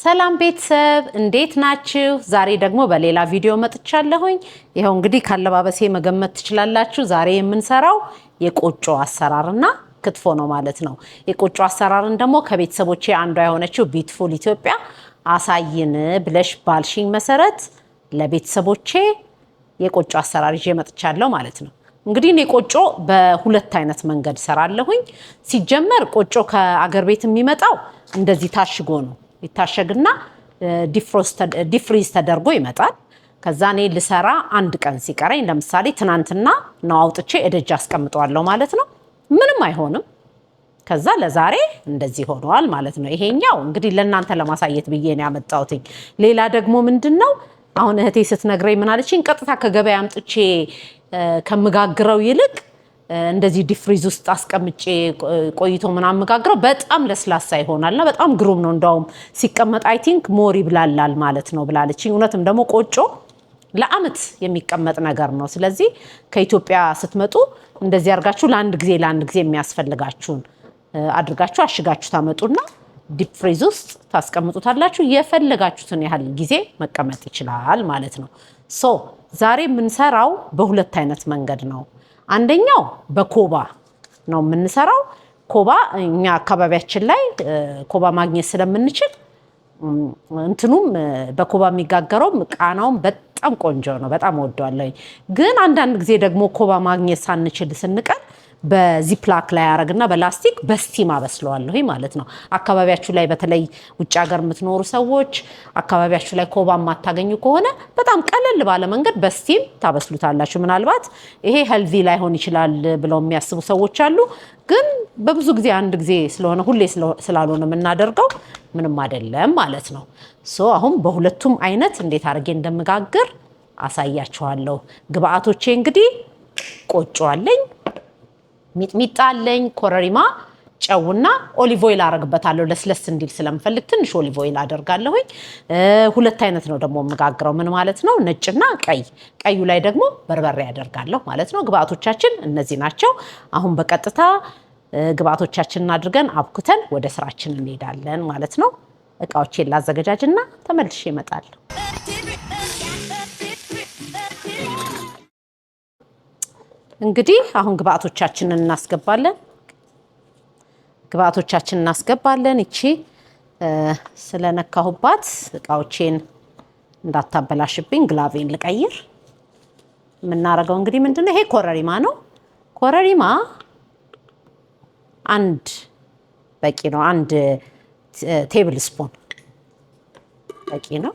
ሰላም ቤተሰብ እንዴት ናችሁ? ዛሬ ደግሞ በሌላ ቪዲዮ መጥቻለሁኝ። ይኸው እንግዲህ ካለባበሴ መገመት ትችላላችሁ። ዛሬ የምንሰራው የቆጮ አሰራርና ክትፎ ነው ማለት ነው። የቆጮ አሰራርን ደግሞ ከቤተሰቦቼ አንዷ የሆነችው ቢትፉል ኢትዮጵያ አሳይን ብለሽ ባልሽኝ መሰረት ለቤተሰቦቼ የቆጮ አሰራር ይዤ መጥቻለሁ ማለት ነው። እንግዲህ እኔ ቆጮ በሁለት አይነት መንገድ እሰራለሁኝ። ሲጀመር ቆጮ ከአገር ቤት የሚመጣው እንደዚህ ታሽጎ ነው። ይታሸግና deep freeze ተደርጎ ይመጣል። ከዛ እኔ ልሰራ አንድ ቀን ሲቀረኝ ለምሳሌ ትናንትና ነው አውጥቼ እደጅ አስቀምጠዋለሁ ማለት ነው። ምንም አይሆንም። ከዛ ለዛሬ እንደዚህ ሆነዋል ማለት ነው። ይሄኛው እንግዲህ ለእናንተ ለማሳየት ብዬ ነው ያመጣሁትኝ። ሌላ ደግሞ ምንድን ነው አሁን እህቴ ስትነግረኝ ምን አለችኝ? ቀጥታ ከገበያ አምጥቼ ከምጋግረው ይልቅ እንደዚህ deep freeze ውስጥ አስቀምጬ ቆይቶ ምናምን ምጋግረው በጣም ለስላሳ ይሆናልና በጣም ግሩም ነው። እንደውም ሲቀመጥ I think more ይብላላል ማለት ነው ብላለችኝ። እውነትም ደግሞ ቆጮ ለአመት የሚቀመጥ ነገር ነው። ስለዚህ ከኢትዮጵያ ስትመጡ እንደዚህ አድርጋችሁ ለአንድ ጊዜ የሚያስፈልጋችሁን አድርጋችሁ አሽጋችሁ ታመጡና deep freeze ውስጥ ታስቀምጡታላችሁ። የፈለጋችሁትን ያህል ጊዜ መቀመጥ ይችላል ማለት ነው። So ዛሬ የምንሰራው በሁለት አይነት መንገድ ነው። አንደኛው በኮባ ነው የምንሰራው። ኮባ እኛ አካባቢያችን ላይ ኮባ ማግኘት ስለምንችል እንትኑም በኮባ የሚጋገረውም ቃናውም በጣም ቆንጆ ነው። በጣም እወደዋለሁ። ግን አንዳንድ ጊዜ ደግሞ ኮባ ማግኘት ሳንችል ስንቀር በ Ziploc ላይ አረግና በላስቲክ በ steam አበስለዋለሁ ማለት ነው። አካባቢያችሁ ላይ በተለይ ውጭ ሀገር የምትኖሩ ሰዎች አካባቢያችሁ ላይ ኮባ የማታገኙ ከሆነ በጣም ቀለል ባለ መንገድ በ steam ታበስሉታላችሁ። ምናልባት ይሄ healthy ላይሆን ይችላል ብለው የሚያስቡ ሰዎች አሉ። ግን በብዙ ጊዜ አንድ ጊዜ ስለሆነ፣ ሁሌ ስላልሆነ የምናደርገው ምንም አይደለም ማለት ነው። So አሁን በሁለቱም አይነት እንዴት አድርጌ እንደምጋግር አሳያችኋለሁ። ግብአቶቼ እንግዲህ ቆጮ አለኝ፣ ሚጥሚጣ አለኝ፣ ኮረሪማ፣ ጨውና olive oil አረግበታለሁ። ለስለስ እንዲል ስለምፈልግ ትንሽ olive oil አደርጋለሁኝ። ሁለት አይነት ነው ደግሞ የምጋግረው። ምን ማለት ነው? ነጭና ቀይ። ቀዩ ላይ ደግሞ በርበሬ አደርጋለሁ ማለት ነው። ግብአቶቻችን እነዚህ ናቸው። አሁን በቀጥታ ግብአቶቻችንን አድርገን አብኩተን ወደ ስራችን እንሄዳለን ማለት ነው። እቃዎቼን ላዘገጃጅና ተመልሼ እመጣለሁ። እንግዲህ አሁን ግብአቶቻችንን እናስገባለን። ግብአቶቻችንን እናስገባለን። እቺ ስለነካሁባት እቃዎቼን እንዳታበላሽብኝ glove ኤን ልቀይር። የምናደርገው እንግዲህ ምንድነው? ይሄ ኮረሪማ ነው። ኮረሪማ አንድ በቂ ነው። አንድ tablespoon በቂ ነው።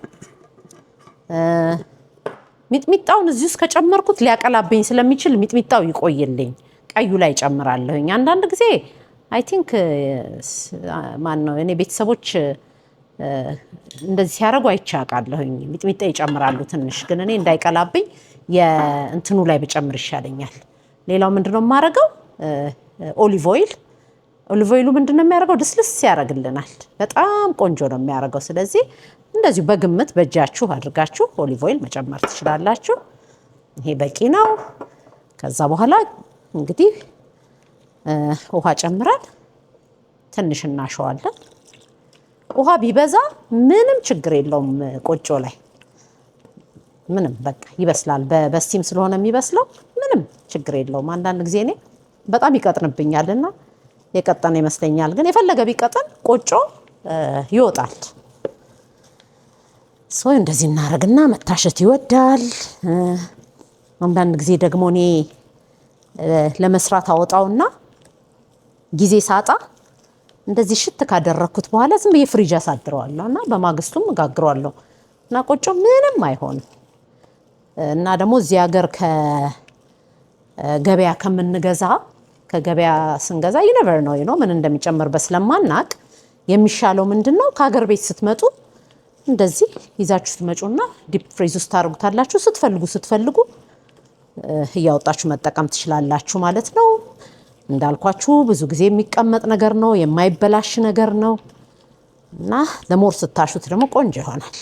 ሚጥሚጣውን እዚህ ውስጥ ከጨመርኩት ሊያቀላብኝ ስለሚችል ሚጥሚጣው ይቆይልኝ፣ ቀዩ ላይ ጨምራለሁኝ። አንዳንድ ጊዜ I think ማን ነው እኔ ቤተሰቦች እንደዚህ ሲያደርጉ አይቼ አውቃለሁኝ። ሚጥሚጣ ይጨምራሉ ትንሽ፣ ግን እኔ እንዳይቀላብኝ የእንትኑ ላይ ብጨምር ይሻለኛል። ሌላው ምንድነው የማደርገው? Olive oil። Olive oil ኡ ምንድነው የሚያደርገው? ልስልስ ያደርግልናል። በጣም ቆንጆ ነው የሚያደርገው። ስለዚህ እንደዚሁ በግምት በእጃችሁ አድርጋችሁ olive oil መጨመር ትችላላችሁ። ይሄ በቂ ነው። ከዛ በኋላ እንግዲህ ውሃ ጨምረን ትንሽ እናሸዋለን። ውሃ ቢበዛ ምንም ችግር የለውም። ቆጮ ላይ ምንም በቃ ይበስላል። በ steam ስለሆነ የሚበስለው ምንም ችግር የለውም። አንዳንድ ጊዜ እኔ በጣም ይቀጥንብኛልና የቀጠነ ይመስለኛል። ግን የፈለገ ቢቀጥን ቆጮ ይወጣል። So እንደዚህ እናደርግና መታሸት ይወዳል። አንዳንድ ጊዜ ደግሞ እኔ ለመስራት አወጣውና ጊዜ ሳጣ እንደዚህ ሽት ካደረግኩት በኋላ ዝም ብዬ ፍሪጅ አሳድረዋለሁ እና በማግስቱም እጋግረዋለሁ እና ቆጮ ምንም አይሆንም። እና ደግሞ እዚህ ሀገር ከገበያ ከምንገዛ፣ ከገበያ ስንገዛ you never know ምን እንደሚጨመርበት ስለማናቅ የሚሻለው ምንድን ነው? ከሀገር ቤት ስትመጡ እንደዚህ ይዛችሁ ትመጡና deep freeze ውስጥ ታደርጉታላችሁ። ስትፈልጉ ስትፈልጉ እያወጣችሁ መጠቀም ትችላላችሁ ማለት ነው። እንዳልኳችሁ ብዙ ጊዜ የሚቀመጥ ነገር ነው፣ የማይበላሽ ነገር ነው እና the more ስታሹት ደግሞ ቆንጆ ይሆናል።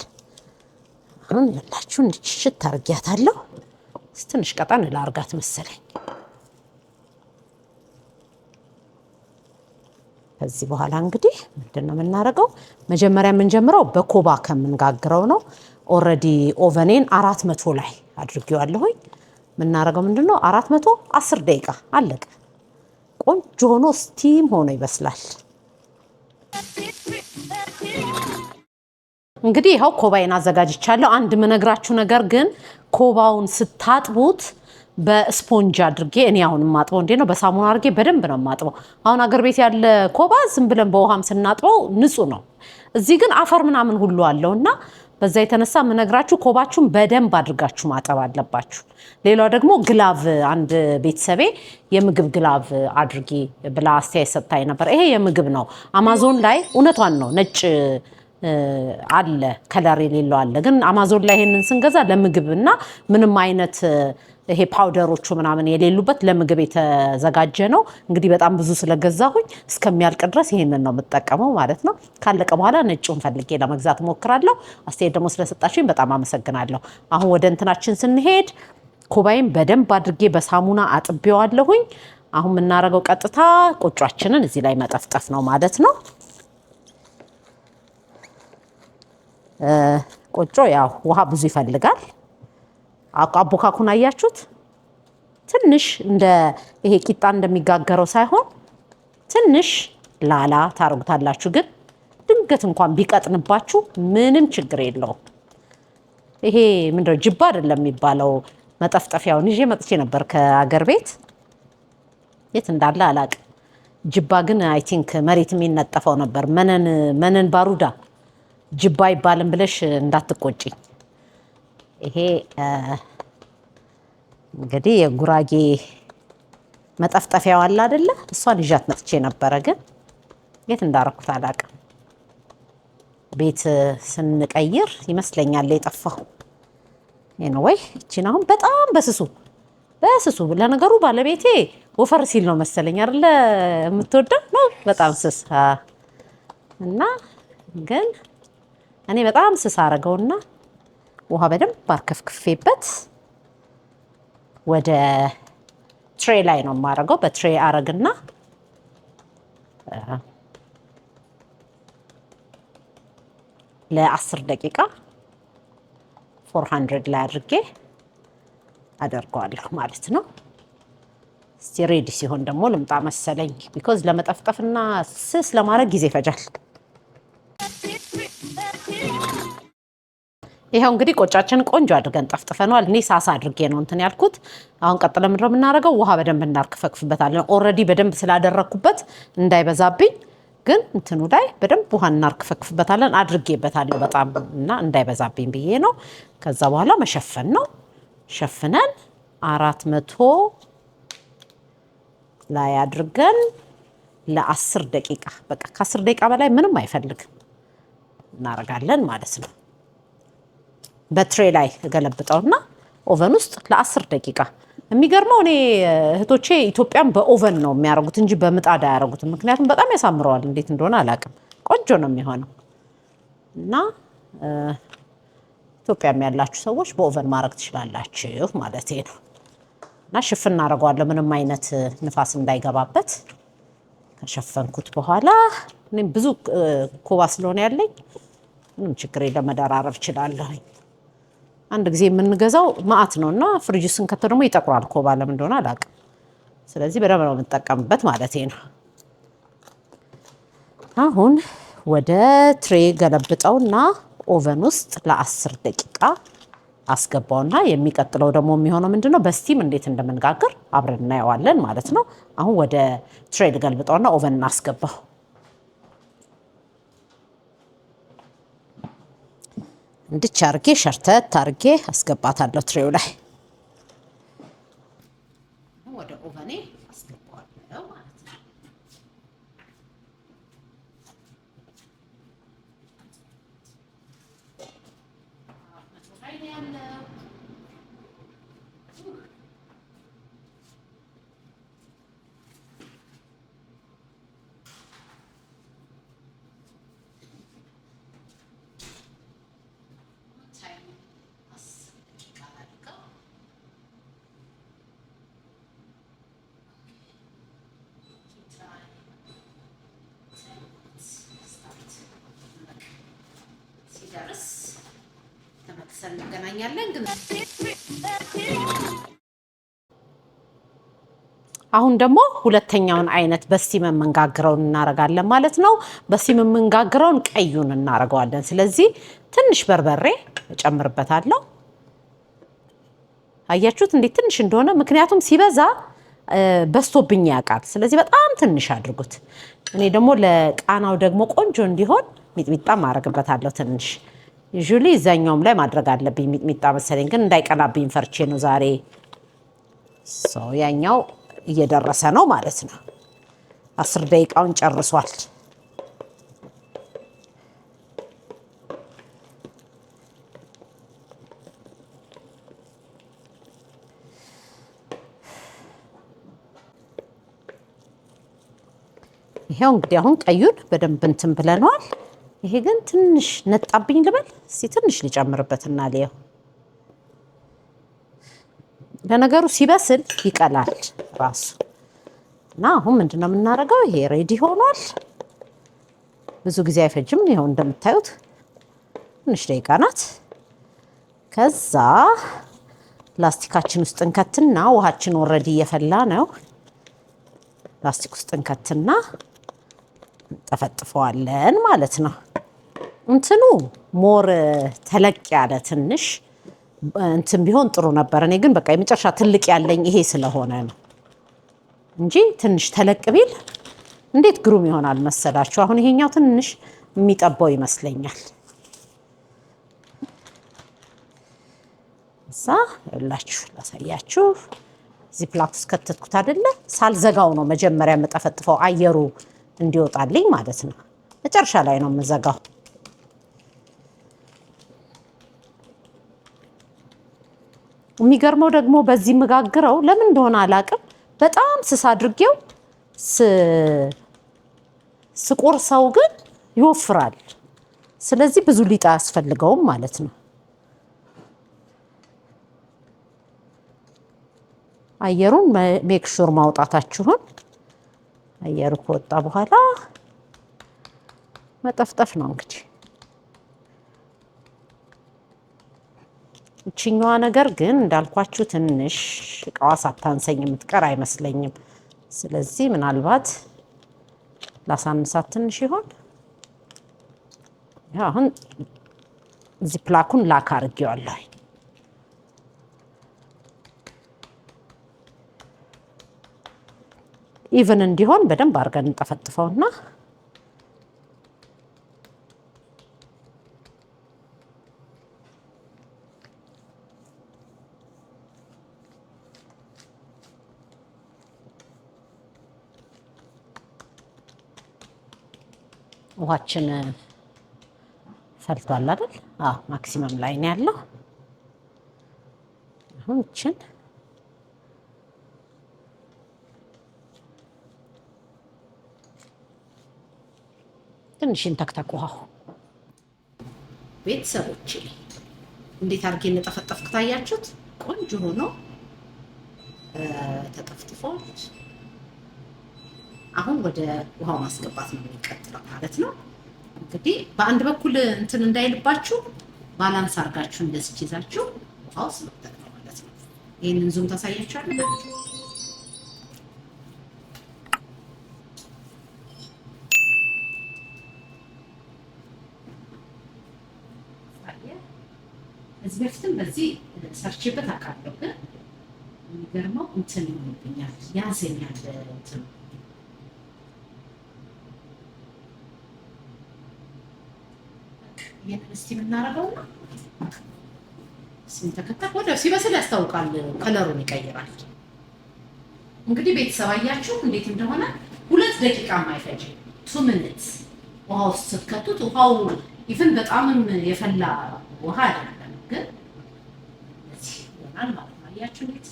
አሁን ያላችሁ እንድችሽት አርጊያታለሁ። ትንሽ ቀጠን ላርጋት መሰለኝ። ከዚህ በኋላ እንግዲህ ምንድን ነው የምናደርገው? መጀመሪያ የምንጀምረው በኮባ ከምንጋግረው ነው። Already oven ኤን 400 ላይ አድርጌዋለሁኝ። የምናደርገው ምንድን ነው? 400፣ 10 ደቂቃ፣ አለቀ። ቆንጆ ሆኖ steam ሆኖ ይበስላል። እንግዲህ ይኸው ኮባዬን አዘጋጅቻለሁ። አንድ የምነግራችሁ ነገር ግን ኮባውን ስታጥቡት በስፖንጅ አድርጌ፣ እኔ አሁን የማጥበው እንዴ ነው፣ በሳሙና አድርጌ በደንብ ነው የማጥበው። አሁን አገር ቤት ያለ ኮባ ዝም ብለን በውሃም ስናጥበው ንጹህ ነው። እዚህ ግን አፈር ምናምን ሁሉ አለው እና በዛ የተነሳ የምነግራችሁ ኮባችሁን በደንብ አድርጋችሁ ማጠብ አለባችሁ። ሌላው ደግሞ glove፣ አንድ ቤተሰቤ የምግብ glove አድርጊ ብላ አስተያየት ሰጥታኝ ነበር። ይሄ የምግብ ነው። አማዞን ላይ፣ እውነቷን ነው፣ ነጭ አለ፣ color የሌለው አለ። ግን አማዞን ላይ ይሄንን ስንገዛ ለምግብ እና ምንም አይነት ይሄ powder ኦቹ ምናምን የሌሉበት ለምግብ የተዘጋጀ ነው። እንግዲህ በጣም ብዙ ስለገዛሁኝ እስከሚያልቅ ድረስ ይሄንን ነው የምጠቀመው ማለት ነው። ካለቀ በኋላ ነጩን ፈልጌ ለመግዛት እሞክራለሁ። አስተያየት ደግሞ ስለሰጣችሁኝ በጣም አመሰግናለሁ። አሁን ወደ እንትናችን ስንሄድ ኮባይን በደንብ አድርጌ በሳሙና አጥቤዋለሁኝ። አሁን የምናደርገው ቀጥታ ቆጯችንን እዚህ ላይ መጠፍጠፍ ነው ማለት ነው። ቆጮ ያው ውሃ ብዙ ይፈልጋል። አቦካኩን አያችሁት? ትንሽ እንደ ይሄ ቂጣ እንደሚጋገረው ሳይሆን ትንሽ ላላ ታረጉታላችሁ። ግን ድንገት እንኳን ቢቀጥንባችሁ ምንም ችግር የለውም። ይሄ ምንድነው፣ ጅባ አይደለም የሚባለው፣ መጠፍጠፊያውን ይዤ መጥቼ ነበር ከአገር ቤት፣ የት እንዳለ አላቅም። ጅባ ግን I think መሬት የሚነጠፈው ነበር። መነን መነን ባሩዳ ጅባ አይባልም ብለሽ እንዳትቆጭኝ። ይሄ እንግዲህ የጉራጌ መጠፍጠፊያው አለ አይደለ? እሷን ይዣት መጥቼ ነበረ፣ ግን የት እንዳረኩት አላውቅም። ቤት ስንቀይር ይመስለኛል የጠፋው። Anyway እቺን አሁን በጣም በስሱ በስሱ፣ ለነገሩ ባለቤቴ ወፈር ሲል ነው መሰለኝ አይደለ የምትወደው ነው፣ በጣም ስስ እና ግን እኔ በጣም ስስ አረገውና ውሃ በደንብ አርከፍክፌበት ወደ tray ላይ ነው የማረገው። በ tray አረግና ለ10 ደቂቃ 400 ላይ አድርጌ አደርገዋለሁ ማለት ነው። እስቲ ready ሲሆን ደግሞ ልምጣ መሰለኝ። Because ለመጠፍጠፍና ስስ ለማድረግ ጊዜ ይፈጃል። ይኸው እንግዲህ ቆጫችን ቆንጆ አድርገን ጠፍጥፈነዋል። እኔ ሳሳ አድርጌ ነው እንትን ያልኩት። አሁን ቀጥለን ምንድነው የምናደርገው? ውሃ በደንብ እናርከፈክፍበታለን። Already በደንብ ስላደረግኩበት እንዳይበዛብኝ ግን እንትኑ ላይ በደንብ ውሃ እናርከፈክፍበታለን። አድርጌበታለሁ በጣም እና እንዳይበዛብኝ ብዬ ነው። ከዛ በኋላ መሸፈን ነው። ሸፍነን 400 ላይ አድርገን ለ10 ደቂቃ፣ በቃ ከ10 ደቂቃ በላይ ምንም አይፈልግም፣ እናደርጋለን ማለት ነው። በ tray ላይ እገለብጠውና oven ውስጥ ለ10 ደቂቃ። የሚገርመው እኔ እህቶቼ ኢትዮጵያን በ oven ነው የሚያደርጉት እንጂ በምጣድ አያደርጉትም። ምክንያቱም በጣም ያሳምረዋል። እንዴት እንደሆነ አላውቅም። ቆንጆ ነው የሚሆነው እና ኢትዮጵያም ያላችሁ ሰዎች በ oven ማድረግ ትችላላችሁ ማለት ነው። እና ሽፍን እናደርገዋለሁ ምንም አይነት ንፋስ እንዳይገባበት። ከሸፈንኩት በኋላ እኔም ብዙ ኮባ ስለሆነ ያለኝ ምንም ችግር የለም፣ መደራረብ እችላለሁኝ። አንድ ጊዜ የምንገዛው መአት ነው እና ፍሪጅ ስንከተው ደግሞ ይጠቁራል ኮባ፣ ለምን እንደሆነ አላውቅም። ስለዚህ በደንብ ነው የምጠቀምበት ማለት ነው። አሁን ወደ tray ገለብጠውና oven ውስጥ ለ10 ደቂቃ አስገባውና የሚቀጥለው ደግሞ የሚሆነው ምንድነው፣ በ steam እንዴት እንደምንጋግር አብረን እናየዋለን ማለት ነው። አሁን ወደ tray ልገልብጠውና oven እናስገባው። እንድች አርጌ ሸርተት አርጌ አስገባታለሁ tray ው ላይ። ወደ oven ኤ አስገባዋለሁ ማለት ነው። ያለው ተመልሰን እንገናኛለን። ግን አሁን ደግሞ ሁለተኛውን አይነት በ steam የምንጋግረውን እናረጋለን ማለት ነው። በ steam የምንጋግረውን ቀዩን እናረገዋለን። ስለዚህ ትንሽ በርበሬ እጨምርበታለሁ። አያችሁት እንዴት ትንሽ እንደሆነ? ምክንያቱም ሲበዛ በዝቶብኝ ያውቃል። ስለዚህ በጣም ትንሽ አድርጉት። እኔ ደግሞ ለቃናው ደግሞ ቆንጆ እንዲሆን ሚጥሚጣ ማድረግበታለሁ ትንሽ። Usually እዛኛውም ላይ ማድረግ አለብኝ ሚጥሚጣ መሰለኝ፣ ግን እንዳይቀላብኝ ፈርቼ ነው ዛሬ። So ያኛው እየደረሰ ነው ማለት ነው። 10 ደቂቃውን ጨርሷል። ይሄው እንግዲህ አሁን ቀዩን በደንብ እንትን ብለነዋል። ይሄ ግን ትንሽ ነጣብኝ ልበል እስቲ ትንሽ ልጨምርበትና ልየው። ለነገሩ ሲበስል ይቀላል ራሱ። እና አሁን ምንድን ነው የምናደርገው? ይሄ ready ሆኗል። ብዙ ጊዜ አይፈጅም። ይኸው እንደምታዩት ትንሽ ደቂቃ ናት። ከዛ ላስቲካችን ውስጥ እንከትና፣ ውሃችን already እየፈላ ነው። ላስቲክ ውስጥ እንከትና እንጠፈጥፈዋለን ማለት ነው። እንትኑ more ተለቅ ያለ ትንሽ እንትን ቢሆን ጥሩ ነበር። እኔ ግን በቃ የመጨረሻ ትልቅ ያለኝ ይሄ ስለሆነ ነው እንጂ ትንሽ ተለቅ ቢል እንዴት ግሩም ይሆናል መሰላችሁ። አሁን ይሄኛው ትንሽ የሚጠባው ይመስለኛል። እዛ ይኸውላችሁ ላሳያችሁ። Ziploc ውስጥ ከተትኩት አይደለ? ሳልዘጋው ነው መጀመሪያ የምጠፈጥፈው፣ አየሩ እንዲወጣልኝ ማለት ነው። መጨረሻ ላይ ነው የምዘጋው። የሚገርመው ደግሞ በዚህ መጋግረው ለምን እንደሆነ አላቅም፣ በጣም ስስ አድርጌው ስቆርሰው ግን ይወፍራል። ስለዚህ ብዙ ሊጥ አያስፈልገውም ማለት ነው። አየሩን make sure ማውጣታችሁን። አየሩ ከወጣ በኋላ መጠፍጠፍ ነው እንግዲህ። እችኛዋ ነገር ግን እንዳልኳችሁ ትንሽ እቃዋ ሳታንሰኝ የምትቀር አይመስለኝም። ስለዚህ ምናልባት ላሳንሳት ትንሽ ይሆን። አሁን Ziploc ኡን lock አድርጌዋለሁ። Even እንዲሆን በደንብ አድርገን እንጠፈጥፈውና ውሃችን ፈልቷል አይደል? አዎ፣ maximum ላይ ነው ያለው። አሁን እችን ትንሽ እንተክተክ ውሃው። ቤተሰቦቼ፣ እንዴት አድርጌ እንደጠፈጠፍኩ ታያችሁት። ቆንጆ ሆኖ ተጠፍጥፏል። አሁን ወደ ውሃው ማስገባት ነው የሚቀጥለው ማለት ነው። እንግዲህ በአንድ በኩል እንትን እንዳይልባችሁ balance አድርጋችሁ እንደዚህ ይዛችሁ ውሃው ውስጥ መክተት ነው ማለት ነው። ይህንን zoom ታሳያችኋለሁ። ከዚህ በፊትም በዚህ ሰርቼበት አውቃለሁ፣ ግን የሚገርመው እንትን ይሆንብኛል፣ ያንሰኛል እንትኑ። ይህንን እስቲ የምናደርገውና ስንተከተክ ወዲያው ሲበስል ያስታውቃል፣ color ኡን ይቀይራል። እንግዲህ ቤተሰብ አያችሁ እንዴት እንደሆነ፣ 2 ደቂቃ የማይፈጅ፣ 2 minutes ውሃ ውስጥ ስትከቱት፣ ውሃው even በጣምም የፈላ ውሃ አይደለም፣ ግን እዚህ ይሆናል ማለት ነው። አያችሁ እንዴት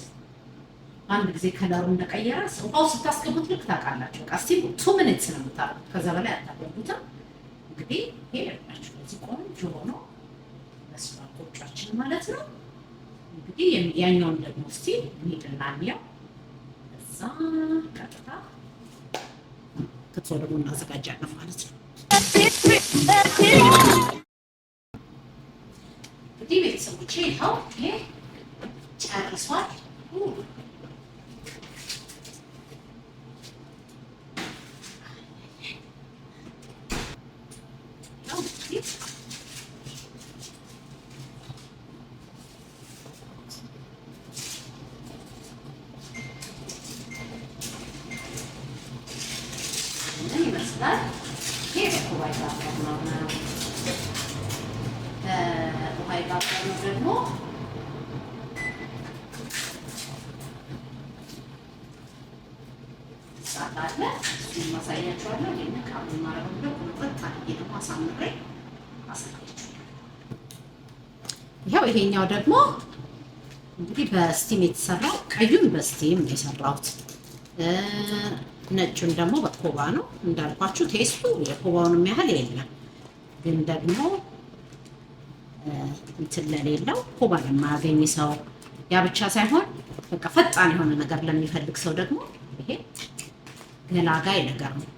አንድ ጊዜ color ኡ እንደቀየረ? ውሃው ስታስገቡት ልክ ታውቃላችሁ። በቃ እስቲ 2 minutes ነው የምታደርጉት፣ ከዛ በላይ አታደርጉትም። እንግዲህ ይሄ ያላችሁ ለዚህ ቆንጆ ሆኖ በስሏል ቆጯችን ማለት ነው። እንግዲህ ያኛውን ደግሞ እስቲ እንሂድና እንየው። እዛ ቀጥታ ክትፎ ደግሞ እናዘጋጃለን ማለት ነው። እንግዲህ እንግዲህ ቤተሰቦቼ ይኸው ይሄ ጨርሷል። ምን ይመስላል? ይሄ በኮባ የጋገርነው ነው። በውሃ የጋገርነው ደግሞ እሳት አለ። እሱን ማሳያችኋለሁ። ይሄን ቃሉ ማረገው ደግሞ ቁርጥ አድርጌ ደግሞ አሳምሬ አሳያችኋለሁ። ይኸው ይሄኛው ደግሞ እንግዲህ በ steam የተሰራው፣ ቀዩን በ steam ነው የሰራሁት። ነጩን ደግሞ በኮባ ነው እንዳልኳችሁ። Taste ኡ የኮባውንም ያህል የለም፣ ግን ደግሞ እንትን ለሌለው፣ ኮባ ለማያገኝ ሰው፣ ያ ብቻ ሳይሆን በቃ ፈጣን የሆነ ነገር ለሚፈልግ ሰው ደግሞ ይሄ ገላጋይ ነገር ነው።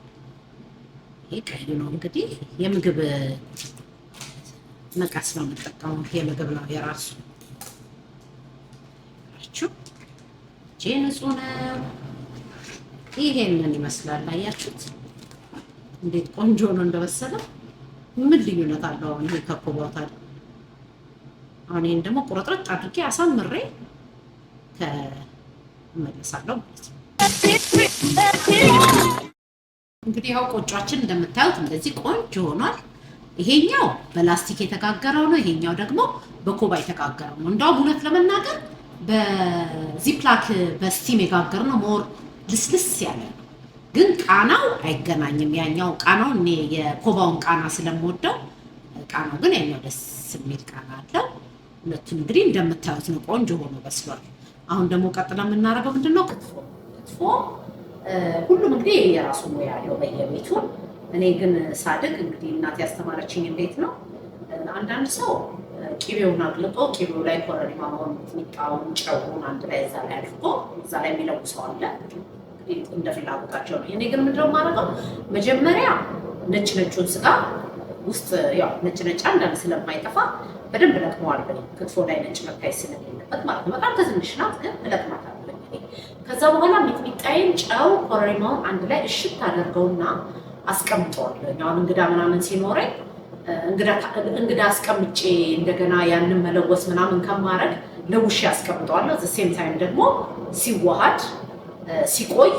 ይሄ ቀዩ ነው፣ እንግዲህ የምግብ መቀስ ነው የምጠቀመው። የምግብ ነው የራሱ እጄ ንጹህ ነው። ይሄንን ይመስላል። አያችሁት እንዴት ቆንጆ ነው እንደበሰለ። ምን ልዩነት አለው አሁን ይሄ ከኮባው ታዲያ? አሁን ይሄን ደግሞ ቁርጥርጥ አድርጌ አሳምሬ እመለሳለሁ ማለት ነው። እንግዲህ ያው ቆጯችን እንደምታዩት እንደዚህ ቆንጆ ሆኗል። ይሄኛው በላስቲክ የተጋገረው ነው። ይሄኛው ደግሞ በኮባ የተጋገረው ነው። እንደውም እውነት ለመናገር በ Ziploc በ steam የጋገርነው more ልስልስ ያለ ነው፣ ግን ቃናው አይገናኝም። ያኛው ቃናው እኔ የኮባውን ቃና ስለምወደው ቃናው ግን ያኛው ደስ የሚል ቃና አለው። ሁለቱን እንግዲህ እንደምታዩት ነው፣ ቆንጆ ሆኖ በስሏል። አሁን ደግሞ ቀጥላ የምናደርገው ምንድን ነው? ክትፎ። ክትፎ ሁሉም እንግዲህ የራሱ ሙያ አለው በየቤቱ። እኔ ግን ሳድግ እንግዲህ እናት ያስተማረችኝ እንዴት ነው፣ አንዳንድ ሰው ቂቤውን አቅልጦ ቂቤው ላይ ኮረሪማውን፣ ሚጥሚጣውን፣ ጨውን አንድ ላይ እዛ ላይ አድርጎ እዛ ላይ የሚለውሰው አለ። እንግዲህ እንደ ፍላጎታቸው ነው። እኔ ግን ምንድነው የማደርገው፣ መጀመሪያ ነጭ ነጩን ስጋ ውስጥ ያው ነጭ ነጭ አንዳንድ ስለማይጠፋ በደንብ እለቅመዋለሁ። ክትፎ ላይ ነጭ መታየት ስለሌለበት ማለት ነው። በጣም ትንሽ ናት፣ ግን እለቅማታለሁ። ከዛ በኋላ ሚጥሚጣዬን፣ ጨው፣ ኮረሪማውን አንድ ላይ እሽት አደርገውና አስቀምጠዋለሁ። አሁን እንግዳ ምናምን ሲኖረኝ እንግዳ አስቀምጬ እንደገና ያንን መለወስ ምናምን ከማድረግ ለውሼ አስቀምጠዋለሁ። Same time ደግሞ ሲዋሃድ ሲቆይ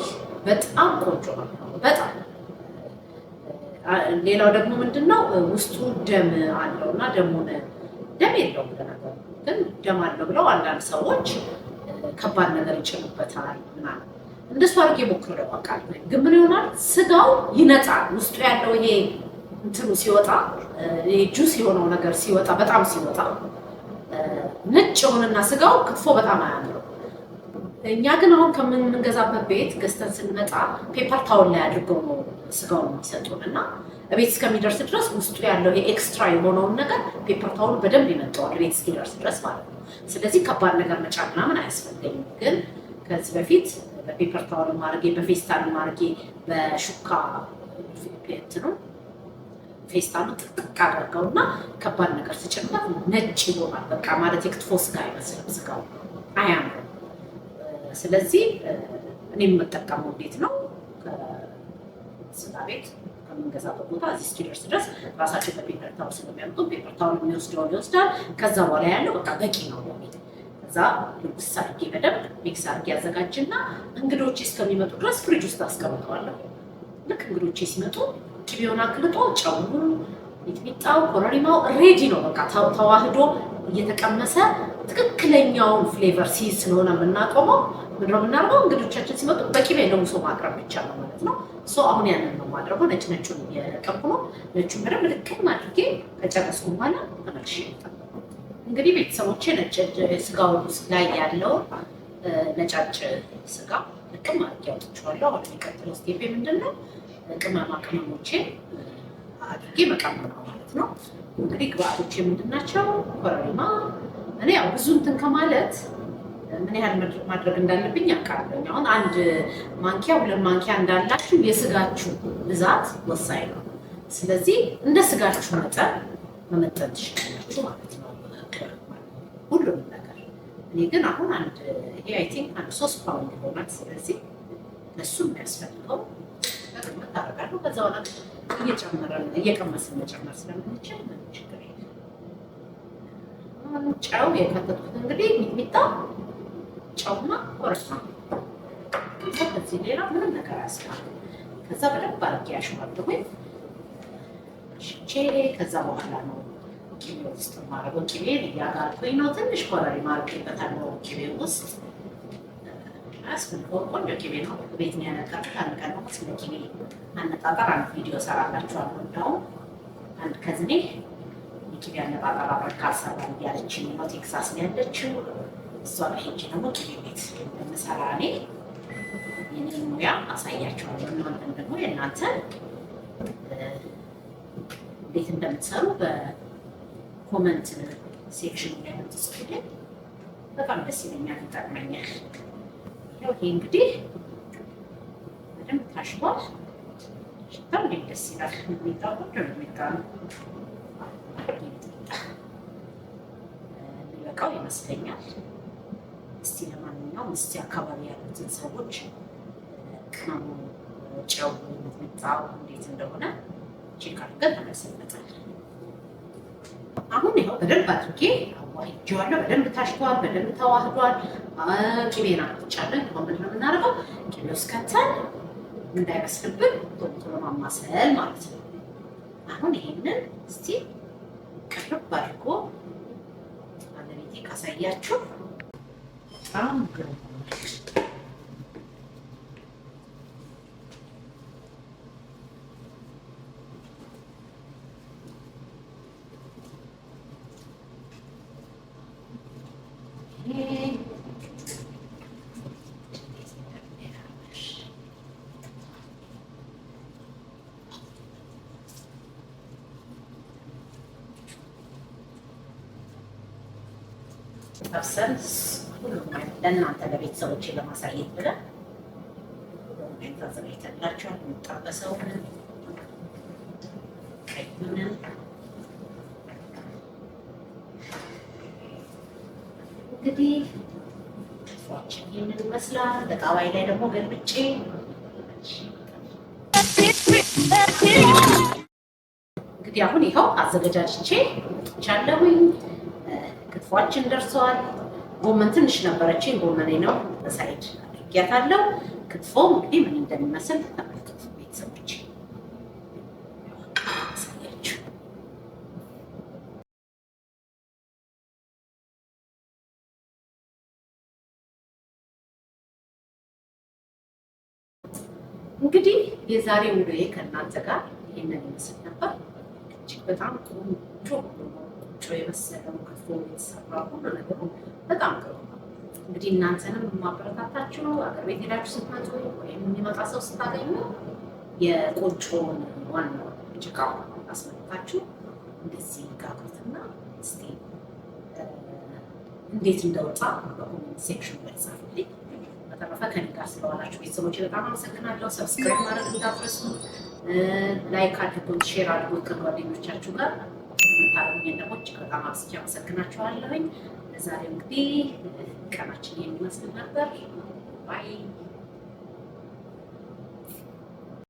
በጣም ቆንጆ ነው። በጣም ሌላው ደግሞ ምንድነው፣ ውስጡ ደም አለው እና ደሙን፣ ደም የለውም ለነገሩ፣ ግን ደም አለው ብለው አንዳንድ ሰዎች ከባድ ነገር ይጭኑበታል ምናምን። እንደሱ አድርጌ ሞክሬው አውቃለሁ። ግን ምን ይሆናል፣ ስጋው ይነጣል። ውስጡ ያለው ይሄ እንትኑ ሲወጣ፣ ይሄ ጁስ የሆነው ነገር ሲወጣ፣ በጣም ሲወጣ ነጭ የሆነና ስጋው ክትፎ በጣም አያምርም። እኛ ግን አሁን ከምንገዛበት ቤት ገዝተን ስንመጣ paper towel ላይ አድርገው ነው ስጋውን የሚሰጡን እና ቤት እስከሚደርስ ድረስ ውስጡ ያለው የ extra የሆነውን ነገር paper towel ኡ በደንብ ይመጠዋል፣ ቤት እስኪደርስ ድረስ ማለት ነው። ስለዚህ ከባድ ነገር መጫን ምናምን አያስፈልገኝም። ግን ከዚህ በፊት በ paper towel አድርጌ፣ በፌስታል አድርጌ፣ በሹካ እንትኑ ፌስታሉ ጥቅጥቅ አደርገውና ከባድ ነገር ስጭንበት ነጭ ይሆናል። በቃ ማለት የክትፎ ስጋ አይመስልም፣ ስጋው አያምርም። ስለዚህ እኔ የምጠቀመው እንዴት ነው፣ ከስጋ ቤት ከምንገዛበት ቦታ እዚህ እስኪደርስ ድረስ ራሳቸው በ paper towel ስለሚያመጡ paper towel የሚወስደውን ይወስዳል። ከዛ በኋላ ያለው በቃ በቂ ነው ለኔ። ከዛ ልብስ አድርጌ በደንብ mix አድርጌ ያዘጋጅና እንግዶቼ እስከሚመጡ ድረስ ፍሪጅ ውስጥ አስቀምጠዋለሁ። ልክ እንግዶቼ ሲመጡ ቅቤውን አቅልጦ ጨው፣ ሚጥሚጣው፣ ኮረሪማው ready ነው። በቃ ተዋህዶ እየተቀመሰ ትክክለኛውን flavor ሲይዝ ስለሆነ የምናቆመው፣ ምንድነው የምናደርገው? እንግዶቻችን ሲመጡ በቂቤ ለውሶ ማቅረብ ብቻ ነው ማለት ነው። So አሁን ያንን ነው የማደርገው። ነጭ ነጩን እየለቀምኩ ነው። ነጩን በደንብ ልቅም አድርጌ ከጨረስኩ በኋላ ተመልሼ እመጣለሁ። እንግዲህ ቤተሰቦቼ ነጭ ስጋው ላይ ያለውን ነጫጭ ስጋ ልቅም አድርጌ አውጥቼዋለሁ። አሁን የሚቀጥለው step ምንድን ነው? ቅመማ ቅመሞቼን አድርጌ መቀመም ነው ማለት ነው። እንግዲህ ግብአቶቼ ምንድን ናቸው? ኮረሪማ፣ እኔ ያው ብዙ እንትን ከማለት ምን ያህል ማድረግ እንዳለብኝ አውቃለሁ። አሁን 1 ማንኪያ 2 ማንኪያ እንዳላችሁ የስጋችሁ ብዛት ወሳኝ ነው። ስለዚህ እንደ ስጋችሁ መጠን መመጠን ትችላላችሁ ማለት ነው። ሁሉንም ነገር። እኔ ግን አሁን አንድ ይሄ I think አንድ 3 ፓውንድ ይሆናል። ስለዚህ ለሱ የሚያስፈልገው በግምት አደርጋለሁ። ከዛ በኋላ እየጨመረን እየቀመስን መጨመር ስለምንችል ምንም ችግር የለም። ጨው የከተትኩት እንግዲህ ሚጥሚጣ፣ ጨውና ኮረሪማ፣ ከዚህ ሌላ ምንም ነገር አያስፈልግም። ከዛ በደንብ አድርጌ አሸዋለሁኝ አሽቼ ከዛ በኋላ ነው ቅቤ ውስጥ የማደርገው። ቅቤን እያጋልኩኝ ነው። ትንሽ ኮረሪማ አድርጌበታለሁ ቅቤ ውስጥ፣ አያስፈልገውም። ቆንጆ ቅቤ ነው። ቤት ነው ያነጠርኩት። አንድ ቀን ደግሞ ስለ ቅቤ አነጣጠር አንድ ቪዲዮ እሰራላችኋለሁ። እንደውም አንድ cousin ኤ የቅቤ አነጣጠር አብረን ካልሰራን እያለችኝ ነው። ቴክሳስ ነው ያለችው። እሷ ጋር ሄጄ ደግሞ ቅቤ ቤት እንደምሰራ እኔ የኔን ሙያ አሳያችኋለሁ። እናንተም ደግሞ የእናንተን እንዴት እንደምትሰሩ በ comment section ላይ ብትጽፉልኝ በጣም ደስ ይለኛል፣ ይጠቅመኛል። ያው ይሄ እንግዲህ በደንብ ታሽቷል። ሽታው እንዴት ደስ ይላል! ሚጥሚጣው ቆንጆ ሚጥሚጣ ነው። ሚጥሚጣ የሚበቃው ይመስለኛል። እስቲ ለማንኛውም እስቲ አካባቢ ያሉትን ሰዎች ቅመሙ፣ ጨው፣ ሚጥሚጣው እንዴት እንደሆነ check አድርገን ተመልሰን እንመጣለን። አሁን ይኸው በደንብ አድርጌ አዋህጄዋለሁ። በደንብ ታሽቷል፣ በደንብ ተዋህዷል። ቅቤን አምጥቻለሁ። አሁን ምንድን ነው የምናደርገው? ቅቤ ውስጥ ከተን እንዳይበስልብን ቶሎ ቶሎ ማማሰል ማለት ነው። አሁን ይሄንን እስቲ ቅርብ አድርጎ ባለቤቴ ካሳያችሁ በጣም ግሩም ሆኗል። ይሄ እንዴት እንደሚያምር! ጠብሰን ሁሉም አይነት ለእናንተ ለቤተሰቦቼ ለማሳየት ብለን ሁሉም አይነት አዘጋጅተንላቸዋል። የሚጠበሰውንም ቀዩንም እንግዲህ ክትፏችን ይህንን ይመስላል። በጣዋይ ላይ ደግሞ ገልብጬ እንግዲህ አሁን ይኸው አዘገጃጅቼ መጥቻለሁኝ። ክትፏችን ደርሰዋል። ጎመን ትንሽ ነበረችኝ፣ ጎመኔ ነው በ side አድርጊያታለሁ። ክትፎ እንግዲህ ምን እንደሚመስል ተመልከቱ ቤተሰቦች፣ አሳያችሁ። እንግዲህ የዛሬ ውሎዬ ከእናንተ ጋር ይህንን ይመስል ነበር። እጅግ በጣም ቆንጆ ቆንጆ የበሰለው ክትፎ የተሰራ ሁሉ ነገሩ በጣም ጥሩ ነው። እንግዲህ እናንተንም የማበረታታችሁ አገር ቤት ሄዳችሁ ስትመጡ ወይም የሚመጣ ሰው ስታገኙ የቆጮውን ዋናው ጭቃው አስመጥታችሁ እንደዚህ ጋግሩትና እስቲ እንዴት እንደወጣ በ comment section ላይ ጻፉልኝ። በተረፈ ከኔ ጋር ስለዋላችሁ ቤተሰቦች በጣም አመሰግናለሁ። Subscribe ማድረግ እንዳትረሱ፣ like አድርጉት፣ share አድርጉት ከጓደኞቻችሁ ጋር። የምታደርጉኝን ደግሞ እጅግ በጣም አብዝቼ አመሰግናችኋለሁኝ። ለዛሬው እንግዲህ ቀናችን ይህን ይመስል ነበር። Bye.